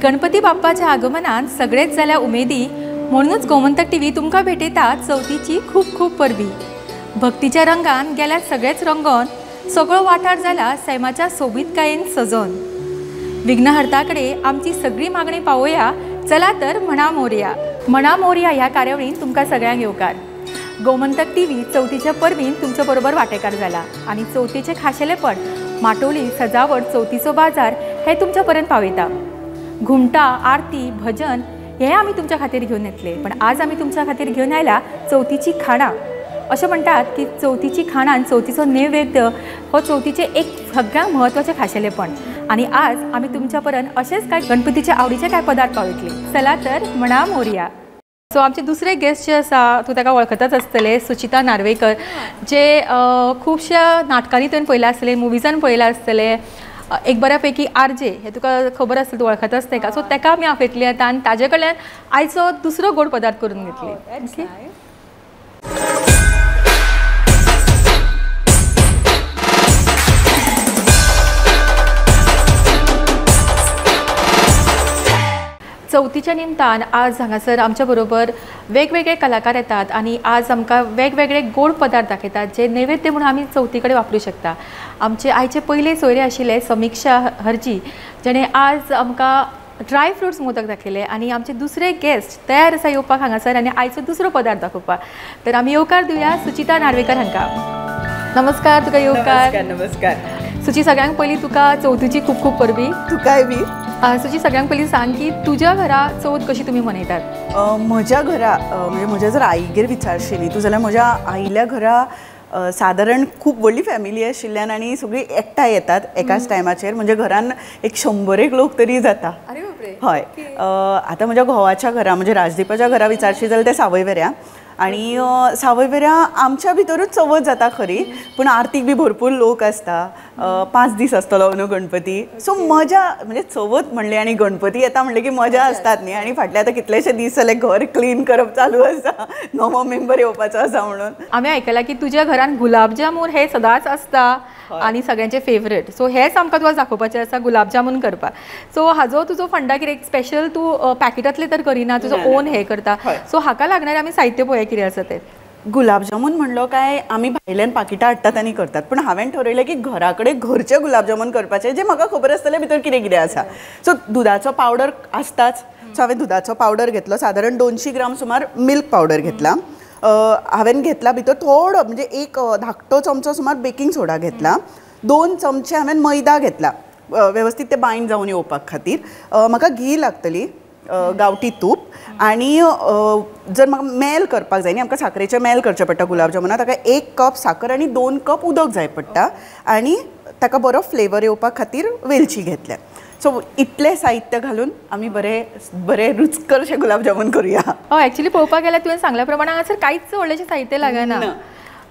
गणपती बाप्पाच्या आगमनान सगळेच जाल्या उमेदी, म्हणूनच गोमंतक टीव्ही तुमकां भेटयता चवथीची खूब खूब परबी। भक्तीच्या रंगान गेल्या सगळेच रंगोन सगळो वाठार जाला सैमाच्या सोबीतकायेन सजोवन। विघ्नहर्ता कडेन आमची सगळी मागणी पावोया, चला तर म्हणा मोरया। म्हणा मोरया ह्या कार्यावळीन तुमकां सगळ्यांक येवकार। गोमंतक टीव्ही चवथीच्या परबीन तुमच्या बरोबर वांटेकार जाला आनी चवथीचें खाशेलेपण, माटोली, सजावट, चवथीचो बाजार हे तुमच्या पर्यंत पावयता। घुमटा, आरती, भजन हे आमी तुमच्या खातीर घेवन येतले, पण आज आमी तुमच्या खातीर घेवन आयला चवथीची खाणां। अशें म्हणटात की चवथीची खाणां आनी चवथीचो नैवेद्य हो चवथीचें एक सगळ्यांत म्हत्वाचें खाशेलेपण आनी आज आमी तुमच्या पर्यंत अशेंच कांय गणपतीच्या आवडीचे कांय पदार्थ पावयतले। चला तर म्हणा मोरया। सो आमचे दुसरे गेस्ट जे आसा तूं ताका वळखताच आसतले, सुचिता नार्वेकर, जे खुबश्या नाटकांनी तुवें पळयलां आसतलें, मुवीजान पळयलां आसतलें, एक बऱ्यापैकी आर जे हे तुका खबर आसतलें, तूं वळखताच ताका। सो ताका आमी आपयतली आतां आनी ताजे कडल्यान आयचो दुसरो गोड पदार्थ करून घेतली। ओके, चवथीच्या निमतान आज हांगासर आमच्या बरोबर वेगवेगळे कलाकार येतात आनी आज आमकां वेगवेगळे गोड पदार्थ दाखयतात जे नैवेद्य म्हणून आमी चवथी कडेन वापरूं शकता। आमचे आयचे पयले सोयरे आशिल्ले समिक्षा हरजी, जेणे आज आमकां ड्राय फ्रुट्स मोदक दाखयले आनी आमचे दुसरे गेस्ट तयार आसा येवपाक हांगासर आनी आयचो दुसरो पदार्थ दाखोवपाक। तर आमी येवकार दिवया सुचिता नार्वेकर हांकां। नमस्कार, तुका येवकार। नमस्कार सुची, सगळ्यांक पयलीं तुका चवथीची खूब खूब परबी। तुकाय बी। सुची, सगळ्यांक पयलीं सांग की तुज्या घरा चवथ कशी तुमी मनयतात? म्हज्या घरा म्हणजे म्हज्या जर आईगेर विचारशी न्ही तूं जाल्यार म्हज्या आईल्या घरा सादारण खूब व्हडली फॅमिली आशिल्ल्यान आनी सगळीं एकठांय येतात एकाच टायमाचेर, म्हणजे घरान एक 100 लोक तरी जाता। अरे बापरे। हय। आतां म्हज्या घोवाच्या घरा म्हणजे राजदीपाच्या घरा विचारशी जाल्यार ते सावयवेऱ्या, आनी सावयवेऱ्या आमच्या भितरूच चवथ जाता खरी, पूण आरतीक बी भरपूर लोक आसता, 5 दीस आसतलो न्हू गणपती, सो मजा म्हणजे चवथ म्हणली आनी गणपती येता म्हणलें की मजा आसतात न्ही। आनी फाटले आतां कितलेशे दीस जाले घर क्लीन करप चालू आसा, नवो मेंबर येवपाचो आसा म्हणून। आमी आयकलां की तुज्या घरान गुलाबजामून हे सदांच आसता आनी सगळ्यांचे फेवरेट, सो हेच आमकां तुका दाखोवपाचें आसा गुलाबजामून करपाक। सो हाजो तुजो फंडा कितें स्पेशल तूं पॅकेटांतले तर करिना, तुजो ओन हे करता, सो हाका लागणारें आमी साहित्य पळोवया कितें आसा तें। गुलाबजामून म्हणलो काय आमी भायल्यान पाकिटां हाडटात आनी करतात, पूण हांवें ठरयलें की घरा कडेन घरचे गुलाबजामून करपाचे, जे म्हाका खबर आसतलें भितर कितें कितें आसा। सो दुदाचो पावडर आसताच, सो हांवें दुदाचो पावडर घेतलो, सादारण 200 ग्राम सुमार मिल्क पावडर घेतला हांवें, घेतला भितर थोडो म्हणजे एक धाकटो चमचो सुमार बेकिंग सोडा घेतला, 2 चमचे हांवें मैदा घेतला वेवस्थीत ते बायंड जावन येवपाक खातीर। म्हाका घी लागतली, गांवठी तूप, आनी जर म्हाका मेल करपाक जाय न्ही, आमकां साकरेचें मेल करचें पडटा गुलाबजामुना, ताका 1 कप साकर आनी 2 कप उदक जाय पडटा, आनी ताका बरो फ्लेवर येवपा खातीर वेलची घेतल्या। सो इतलें साहित्य घालून आमी बरे बरे रुचकरशे गुलाबजामून करुया। हय, एक्चुअली पळोवपाक गेल्यार तुवें सांगल्या प्रमाणे हांगासर कांयच व्हडलेशें साहित्य लागना।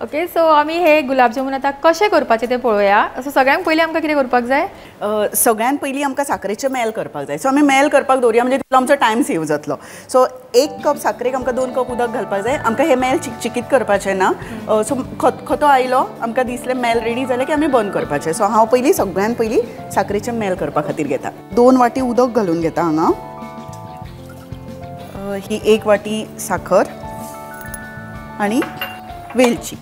ओके, सो आमी हे गुलाबजामून आतां कशें करपाचें तें पळोवया। सो सगळ्यांत पयलीं आमकां कितें करपाक जाय? सगळ्यांत पयलीं आमकां साकरेचें मेल करपाक जाय। सो आमी मेल करपाक दवरुया, म्हणजे तितलो आमचो टायम सेव जातलो। सो 1 कप साकरेक आमकां 2 कप उदक घालपाक जाय। आमकां हें मेल चिकचिकीत करपाचें ना, सो खतखतो आयलो आमकां दिसलें मेल रेडी जालें की आमी बंद करपाचें। सो हांव पयलीं सगळ्यांत पयलीं साकरेचें मेल करपा खातीर घेता। 2 वाटी उदक घालून घेता हांगा, ही 1 वाटी साखर आनी वेलची।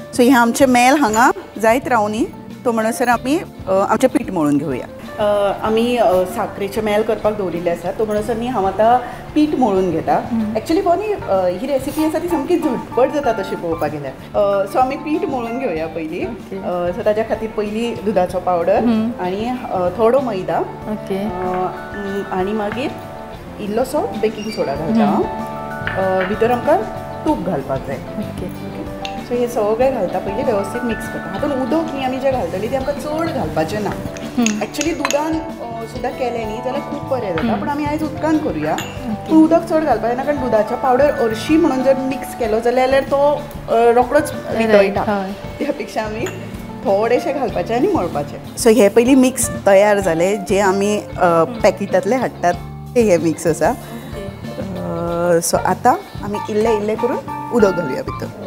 सो हें आमचें मेल हांगा जायत रावनी, तो म्हणसर आमी आमचें पीठ मळून घेवया। आमी साकरेचें मेल करपाक दवरिल्लें आसा, तो म्हणसर न्ही हांव आतां पीठ मळून घेता। एक्चुअली पळय न्ही ही रेसिपी आसा ती सामकी झटपट जाता तशी पळोवपाक गेल्यार। सो आमी पीठ मळून घेवया पयलीं। सो ताज्या खातीर पयलीं दुदाचो पावडर आनी थोडो मैदा, आनी मागीर इल्लोसो बेकिंग सोडा घालता, भितर आमकां तूप घालपाक जाय। सो हे सगळें घालता पयलीं वेवस्थीत मिक्स करता। हातून उदक न्ही आमी जें घालतलीं तें आमकां चड घालपाचें ना। एक्चुअली दुदान सुद्दां केलें न्ही जाल्यार खूब बरें जाता, पूण आमी आयज उदकान करुया। पूण उदक चड घालपाचें ना, कारण दुदाचो पावडर हरशीं म्हणून जर मिक्स केलो जाल्यार तो रोकडोच वितळटा, त्या पेक्षा आमी थोडेशें घालपाचें आनी मळपाचें। सो हे पयलीं मिक्स तयार जालें, जें आमी पॅकेटांतलें हाडटात तें हें मिक्स आसा। सो आतां आमी इल्लें इल्लें करून उदक घालुया भितर।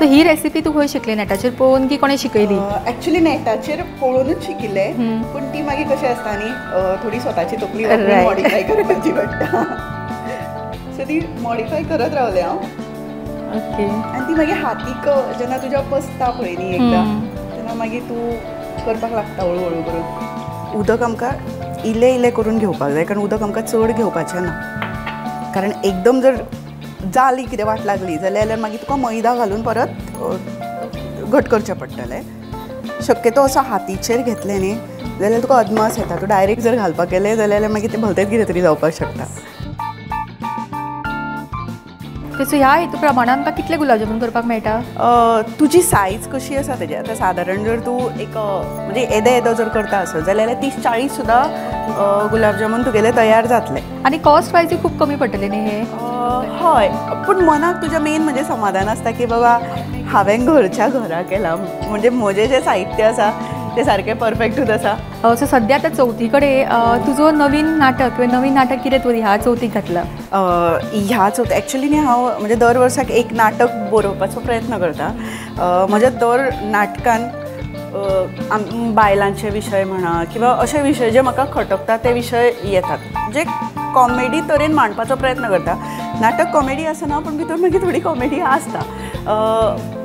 सो ही रेसिपी तूं खंय शिकली, नेटाचेर पळोवन की कोणें शिकयली? एक्चुअली नेटाचेर पळोवनूच शिकिल्लें, पूण ती मागीर कशें आसता न्ही थोडी स्वताची तकली मॉडिफाय करपाची पडटा. सो ती मॉडिफाय करत रावलें हांव. ओके. आनी ती मागीर हातीक जेन्ना तुज्या बसता पळय न्ही एकदां, तेन्ना मागीर तूं करपाक लागता हळू हळू करून. उदक आमकां इल्लें इल्लें करून घेवपाक जाय, कारण उदक आमकां चड घेवपाचें ना, कारण एकदम जर जाली कितें वाट लागली जाल्यार मागीर तुका मैदा घालून परत घट करचें पडटलें. शक्यतो असो हातीचेर घेतलें न्ही जाल्यार तुका अदमास येता. तूं डायरेक्ट जर घालपाक गेलें जाल्यार मागीर तें भलतेंच कितें तरी जावपाक शकता. सो ह्या हेतू प्रमाणान आमकां कितले गुलाबजामून करपाक मेळटा? तुजी सायज कशी आसा तेजी. आतां सादारण जर तूं एक म्हणजे येदे येदो जर करता आसत जाल्यार 30-40 सुद्दां गुलाबजामून तुगेले तयार जातले. आनी कॉस्ट वायजूय खूब कमी पडटले न्ही हे? हय, पूण मनाक तुज्या मेन म्हणजे समाधान आसता की बाबा हांवें घरच्या घरा केलां, म्हणजे म्हजें जें साहित्य आसा तें सारकें परफेक्टूच आसा. सो सद्या आतां चवथी कडेन तुजो नवीन नाटक किंवा नवीन नाटक कितें तूं ह्या चवथीक घातलां? ह्या चवथी एक्चुअली न्ही हांव म्हणजे दर वर्साक एक नाटक बरोवपाचो प्रयत्न करता. म्हज्या दर नाटकान बायलांचे विशय म्हणा किंवा अशे विशय जे म्हाका खटकता ते विशय येतात, जे कॉमेडी तरेन मांडपाचो प्रयत्न करता. नाटक कॉमेडी आसना पूण भितर मागीर थोडी कॉमेडी आसता.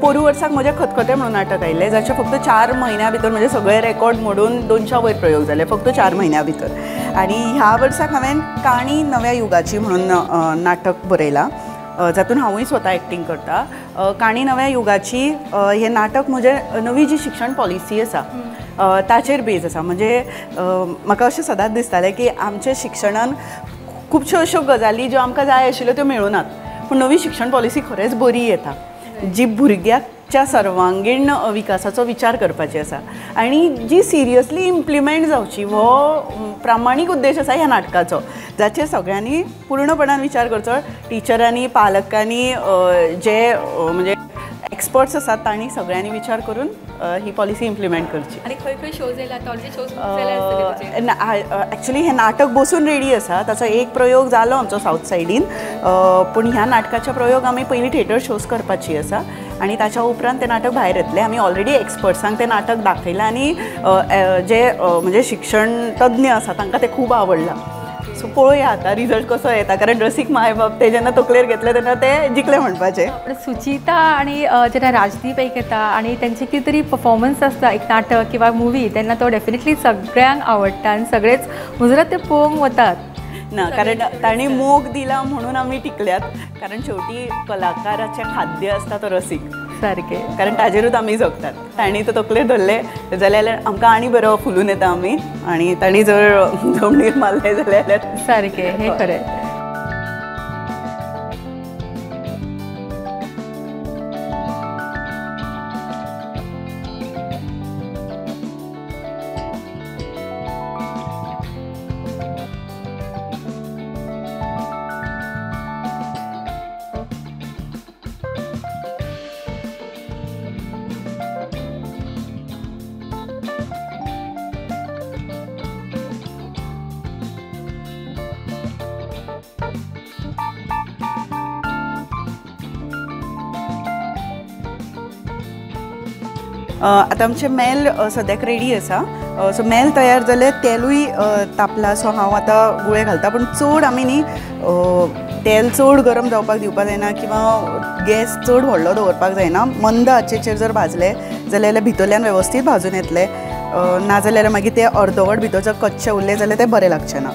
पोरू वर्साक म्हजें खतखतें म्हणून नाटक आयिल्लें, जाचें फक्त 4 म्हयन्या भितर म्हजे सगळे रेकॉर्ड मोडून 200 वयर प्रयोग जाले फक्त 4 म्हयन्या भितर. आनी ह्या वर्साक हांवें काणी नव्या युगाची म्हणून नाटक बरयलां, जातून हांवूय स्वता एक्टींग करता. काणी नव्या युगाची हें नाटक म्हजें नवी जी शिक्षण पॉलिसी आसा ताचेर बेज आसा. म्हणजे म्हाका अशें सदांच दिसतालें की आमच्या शिक्षणान खुबश्यो अश्यो गजाली ज्यो आमकां जाय आशिल्ल्यो त्यो मेळुनात, पूण नवी शिक्षण पॉलिसी खरेंच बरी येता, जी भुरग्याच्या सर्वांगीण विकासाचो विचार करपाची आसा आनी जी सिरियसली इम्प्लिमेंट जावची हो प्रामाणीक उद्देश आसा ह्या नाटकाचो, जाचेर सगळ्यांनी पूर्णपणान विचार करचो. टिचरांनी, पालकांनी, जे म्हणजे एक्सपर्ट्स आसात तांणी सगळ्यांनी विचार करून ही पॉलिसी इम्प्लिमेंट करची. आनी खंय खंय शोज येयला? ऑलरेडी शोज जाले? एक्चुअली हें नाटक बसून रेडी आसा, ताचो एक प्रयोग जालो आमचो सावथ सायडीन, पूण ह्या नाटकाचे प्रयोग आमी पयलीं थिएटर शोज करपाची आसा आनी ताच्या उपरांत तें नाटक भायर येतलें. आमी ऑलरेडी एक्सपर्ट्सांक तें नाटक दाखयलां आनी जे म्हणजे शिक्षण तज्ञ आसा तांकां तें खूब आवडलां. सो पळोवया आतां रिजल्ट कसो येता, कारण रसीक माय बाप ते जेन्ना तकलेर घेतले तेन्ना ते जिखले म्हणपाचें. सुचिता आनी जेन्ना राजदीप एक येता आनी तेंचे कितें तरी परफॉर्मन्स आसता, एक नाटक किंवा मुवी, तेन्ना तो डेफिनेटली सगळ्यांक आवडटा आनी सगळेच मुजरत ते पळोवंक वतात. ना, कारण तांणी मोग दिला म्हणून आमी टिकल्यात, कारण शेवटी कलाकाराचें खाद्य आसता तो रसीक. सारकें, कारण ताजेरूच आमी जगतात. तांणी तो तकलेर धरले जाल्यार आमकां आनी बरो फुलून येता आमी, आनी तांणी जर जमनीर मारले जाल्यार सारकें. हें खरें. आतां आमचें मेल सद्याक रेडी आसा. सो मेल तयार जालें, तेलूय तापलां. सो हांव आतां गुळे घालता, पूण चड आमी न्ही तेल चड गरम जावपाक दिवपाक जायना किंवा गॅस चड व्हडलो दवरपाक जायना. मंद आचेचेर जर भाजलें जाल्यार भितरल्यान वेवस्थीत भाजून येतलें, नाजाल्यार मागीर तें अर्दवट भितर जर कच्चें उरलें जाल्यार तें बरें लागचें ना.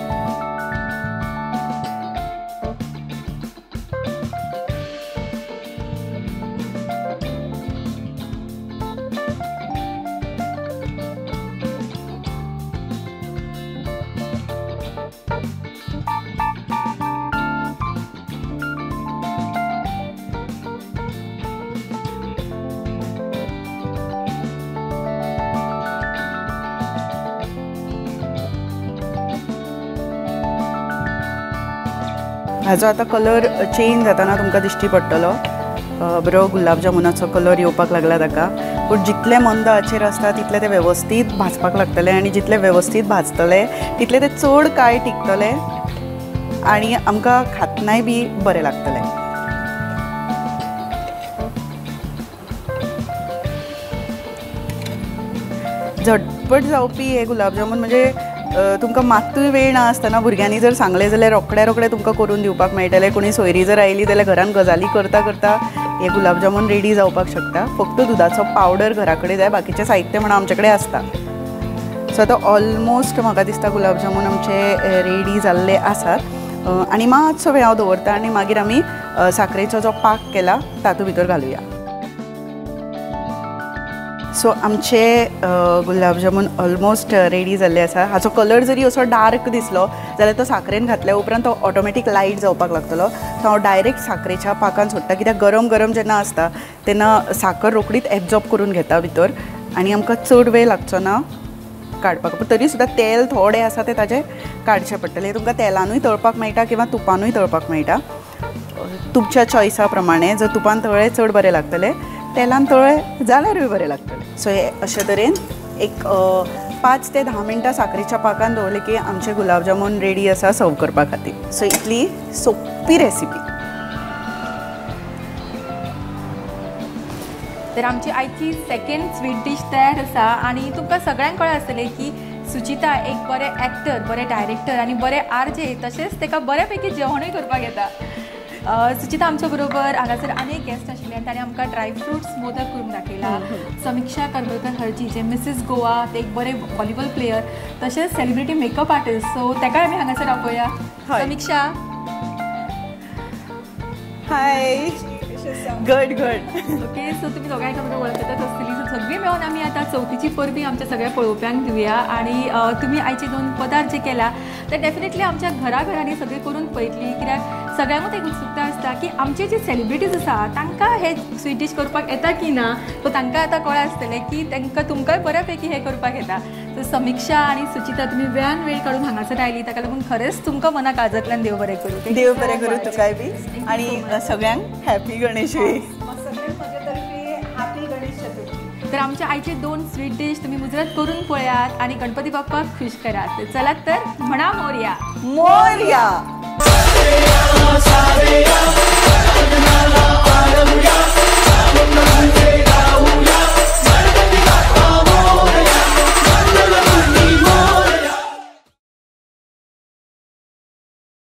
हाजो आतां कलर चेंज जाताना तुमकां दिश्टी पडटलो, बरो गुलाब जामुनाचो कलर येवपाक लागला ताका. पूण जितले मंद आचेर आसता तितले ते वेवस्थीत भाजपाक लागतले आनी जितले वेवस्थीत भाजतले तितले ते चड कांय टिकतले आनी आमकां खातनाय बी बरें लागतलें. झटपट जावपी हे गुलाबजामून म्हणजे तुमकां मात्तूय वेळ ना आसतना भुरग्यांनी जर सांगलें जाल्यार रोखड्या रोखडे तुमकां करून दिवपाक मेळटलें. कोणी सोयरी जर आयली जाल्यार घरान गजाली करता करता हे गुलाबजामून रेडी जावपाक शकता. फक्त दुदाचो पावडर घरा कडेन जाय, बाकीचें साहित्य म्हणून आमचे कडेन आसता. सो आतां ऑलमोस्ट म्हाका दिसता गुलाबजामून आमचे रेडी जाल्ले आसात आनी मातसो वेळ हांव दवरता आनी मागीर आमी साखरेचो जो पाक केला तातूंत भितर घालुया. सो आमचे गुलाबजामून ऑलमोस्ट रेडी जाल्ले आसा. हाचो कलर जरी असो डार्क दिसलो जाल्यार तो साखरेन घातल्या उपरांत तो ऑटोमॅटीक लायट जावपाक लागतलो. सो हांव डायरेक्ट साखरेच्या पाकान सोडटा, कित्याक गरम गरम जेन्ना आसता तेन्ना साखर रोखडीच एब्जॉर्ब करून घेता भितर आनी आमकां चड वेळ लागचो ना काडपाक. पूण तरी सुद्दां तेल थोडें आसा तें ताजें काडचें पडटलें. तुमकां तेलानूय तळपाक मेळटा किंवा तुपानूय तळपाक मेळटा, तुमच्या चॉयसा प्रमाणे. जर तुपान तळ्ळें चड बरें लागतलें, तेलान तळ्ळें जाल्यारूय बरें लागतलें. सो हे अशे तरेन एक 5 ते 10 मिनटां साखरेच्या पाकान दवरले की आमचे गुलाबजामून रेडी आसा सर्व करपा खातीर. सो इतली सोंपी रेसिपी. तर आमची आयची सेकंड स्वीट डीश तयार आसा आनी तुमकां सगळ्यांक कळ्ळें आसतलें की सुचिता एक बरें एक्टर, बरें डायरेक्टर आनी बरें आर जे, तशेंच ताका बऱ्या पैकी जेवणूय करपाक येता. सुचिता आमच्या बरोबर हांगासर आनी एक गेस्ट आशिल्ले आनी ताणें आमकां ड्राय फ्रुट्स मोदक करून दाखयला. समिक्षा करमलकर हरजी जे मिसीस गोवा, ते एक बरे व्हॉलीबॉल प्लेयर तशेंच सेलिब्रिटी मेकअप आर्टिस्ट, सो ताकाय आमी हांगासर आपया. Samiksha, hi. Good good. Okay, so तुमी दोगांय एकामेकांक वळखताच आसतली. सो सगळीं मेळून आमी आतां चवथीची परबी आमच्या सगळ्या पळोवप्यांक दिवया आनी तुमी आयचे 2 पदार्थ जे केला ते डेफिनेटली आमच्या घराघरांनी सगळीं करून पळयतली, कित्याक सगळ्यांकूच एक उत्सुकता आसता की आमचे जे सेलिब्रिटीज आसा तांकां हे स्वीट डीश करपाक येता की ना. सो तांकां आतां कळ्ळें आसतलें की तांकां तुमकांय बऱ्या पैकी हें करपाक येता. सो समिक्षा आनी सुचिता, तुमी वेळान वेळ काडून हांगासर आयली ताका लागून खरेंच तुमकां मना काळजांतल्यान देव बरें करूं. देव बरें करूं तुकाय बी आनी सगळ्यांक हॅपी गणेश. तर आमच्या आयचे 2 स्वीट डीश तुमी मुजरत करून पळयात आनी गणपती बाप्पाक खुश करात. चलात तर म्हणा मोरया मोरया.